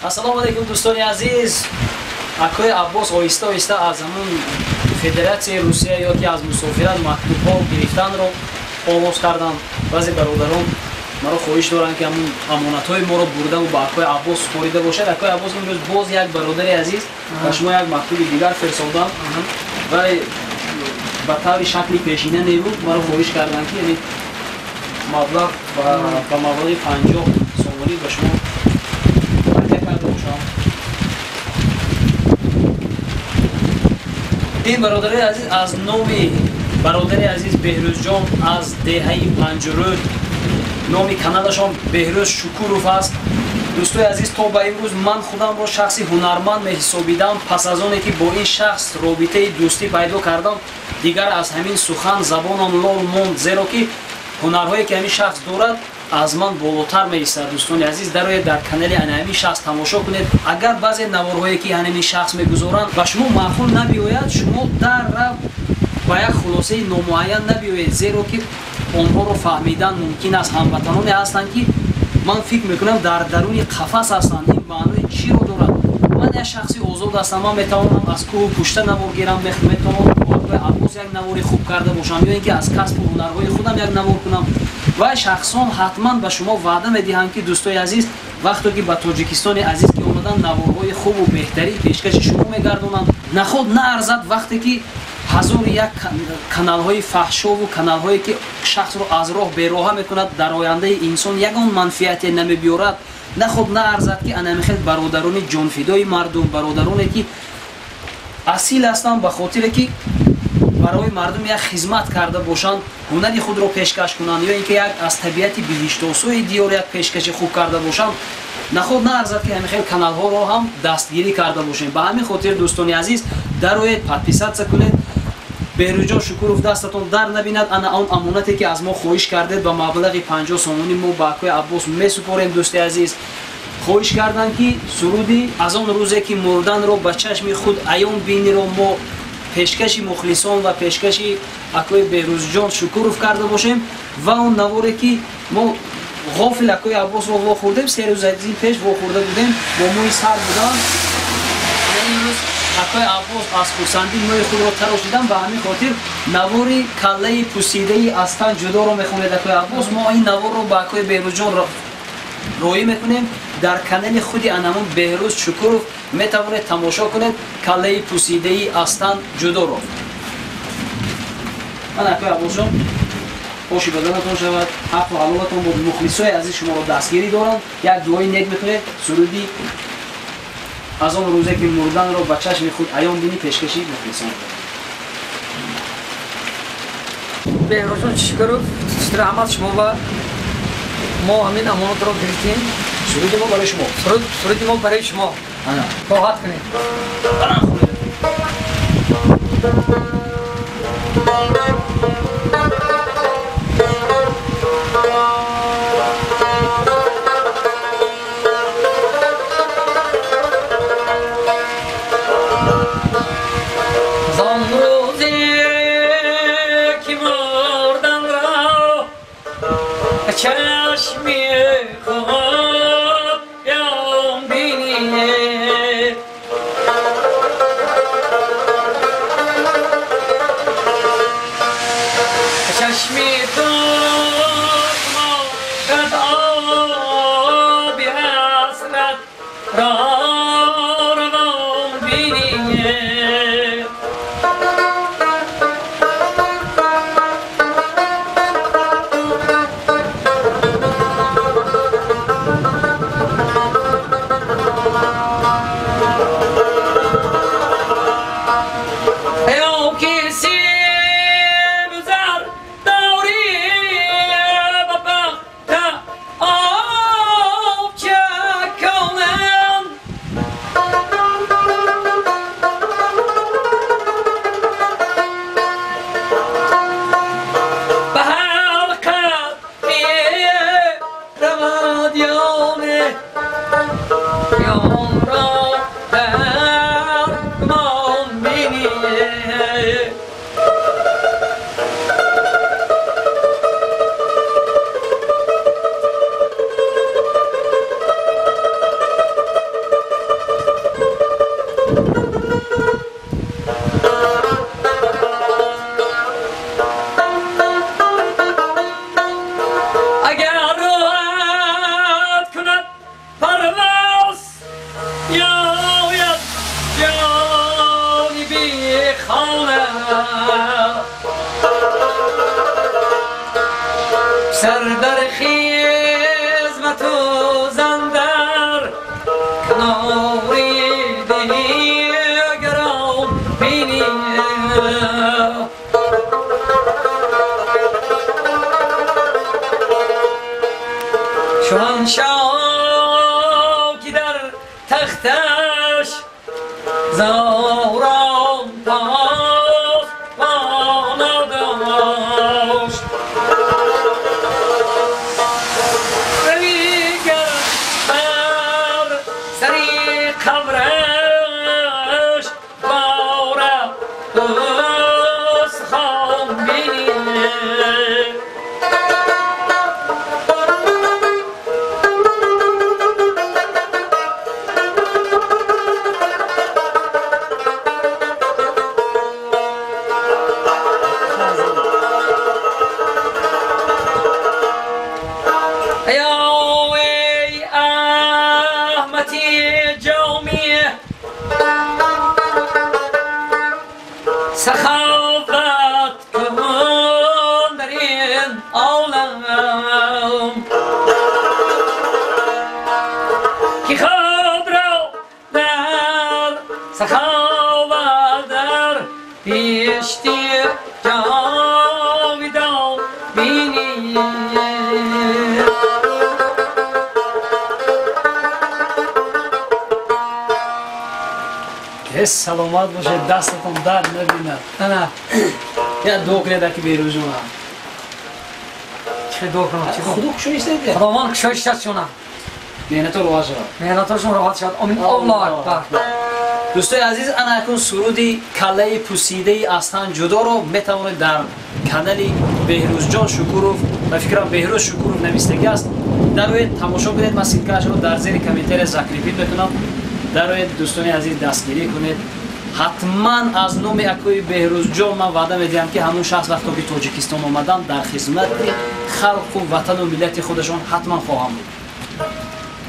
Ассалому алайкум, дӯстони азиз. Акои Аббос оҳиста оҳиста аз ҳамун Федератсияи Русия ё ки аз мусофират мактубҳо гирифтанро оғоз карданд. Баъзе бародарон маро хоҳиш доранд, ки ҳамун амонатҳои моро бурдаву ба акои Аббос супорида бошад. Акои Аббос, имрӯз боз як бародари азиз ба шумо як мактуби дигар фирсоданд ва ба таври шакли пешина небуд. Маро хоҳиш карданд, ки яъне маблағ ба маблағи 50 сомонӣ ба шумо ҳадя карда бошам. Ин бародари азиз аз номи бародари азиз Беҳрӯзҷон аз деҳаи Панҷрӯд, номи каналашон Беҳрӯз Шукуров аст. Дӯстои азиз, то ба имрӯз ман худамро шахси ҳунарманд меҳисобидам. Пас аз оне ки бо ин шахс робитаи дӯстӣ пайдо кардам, дигар аз ҳамин сухан забонам лол монд, зеро ки ҳунарҳое ки ҳамин шахс дорад, аз ман болотар меистад. Дӯстони азиз, дароед, дар канали ана ҳамин шахс тамошо кунед. Агар баъзе наворҳое ки ҳамин шахс мегузоранд, ба шумо маъқул набиёяд, шумо дар рав ба як хулосаи номуайян набиёед, зеро ки онҳоро фаҳмидан мумкин аст. Ҳамватаноне ҳастанд, ки ман фикр мекунам, дар даруни қафас ҳастанд. Ин маънои чиро дорад? Ман як шахси озод ҳастам, ман метавонам аз кӯҳу пушта навор гирам, метавонам бо акои Аббос як навори хуб карда бошам ё ин ки аз касбу ҳунарҳои худам як навор кунам. Ва шахсон ҳатман ба шумо ваъда медиҳанд, ки дӯстои азиз, вақте ки ба Тоҷикистони азиз ки омадан, наворҳои хубу беҳтарин пешкаши шумо мегардонанд. Наход наарзад, вақте ки ҳазору як каналҳои фаҳшову каналҳое ки шахсро аз роҳ бероҳа мекунад, дар ояндаи инсон ягон манфиате намебиёрад. Наход наарзад, ки анамихел бародарони ҷонфидои мардум, бародароне ки асил ҳастанд, ба хотире ки барои мардум як хизмат карда бошанд, ҳунари худро пешкаш кунанд ё ин ки як аз табиати биҳиштосои диёр як пешкаши хуб карда бошанд, наход наарзад, ки ҳамин хел каналҳоро ҳам дастгирӣ карда бошем. Ба ҳамин хотир, дӯстони азиз, дароед, подписаться кунед. Беҳрӯзҷон Шукуров, дастатон дар набинад. Ана он амонате ки аз мо хоҳиш кардед, ба маблағи 50 сомонӣ мо ба акои Аббос месупорем. Дӯсти азиз хоҳиш карданд, ки суруди «Аз он рӯзе ки мурданро ба чашми худ аён биниро» мо пешкаши мухлисон ва пешкаши акои Беҳрӯзҷон Шукуров карда бошем. Ва он наворе ки мо ғофил акои Аббосро вохӯрдем, 3 рӯз аз ин пеш вохӯрда будем, бо мӯи сар буданд. Имрӯз акои Аббос аз хурсандӣ мӯи худро тарошидан. Ба ҳамин хотир навори «Каллаи пусидаи аз тан ҷудоро» мехонед, акои Аббос. Мо ин наворро ба акои Беҳрӯзҷон роӣ мекунем. Дар канали худи анамун Беҳрӯз Шукуров метавонед тамошо кунед «Каллаи пусидаи аз тан ҷудоро». Ман, акои Аббосҷон, оши баданатон шавад, ҳаққу ҳалолатон бод. Мухлисои азиз шуморо дастгирӣ доранд. Як дуои нек мекунед. Суруди «Аз он рӯзе ки мурданро ба чашми худ аён бинӣ» пешкаши мухлисон. Беҳрӯзҷон Шукуров, раҳмат шумо ва мо ҳамин амонатро гирифтем. Суруди мо барои шумо. Суруди мо барои шумо, роҳат кунед. Баланд хонед. Зон рӯзе ки мурданро чашми худ аён бинӣ, чашми ту қад оби ҳасрат ро равон бинӣ. بیاید جانبی خانه سر در خدمت و زن در کنار دیگران بینی چون شاه که در تختش زاران پاسبان داشت روی گر بر سری قبرش باره استخوان بینی. سخاوت کن در این عالم که خود را در سخاوت در بهشتی جاویدان بینی. Саломат бошед, дастатон дард набинад. Ана я дуо кунед, аки Беҳрӯзҷон. Чӣ дуо кунам? Худо кушоиш дед. Худованд кушоиш дад шуна. Меҳнато роҳат шавад. Меҳнатошон роҳат шавад. Омин. Аллоҳу акбар. Дӯстои азиз, ана акун суруди каллаи пусидаи аз тан ҷудоро метавонед дар канали Беҳрӯзҷон Шукуров, ба фикрам Беҳрӯз Шукуров навистагӣ аст, дароед тамошо кунед. Ман ссылкаашро дар зери комментария закрепить мекунам. Дароед дӯстони азиз, дастгирӣ кунед. Ҳатман аз номи акои Беҳрӯзҷон ман ваъда медиҳам, ки ҳамун шахс вақто ки Тоҷикистон омаданд, дар хизмати халқу ватану миллати худашон ҳатман хоҳам буд.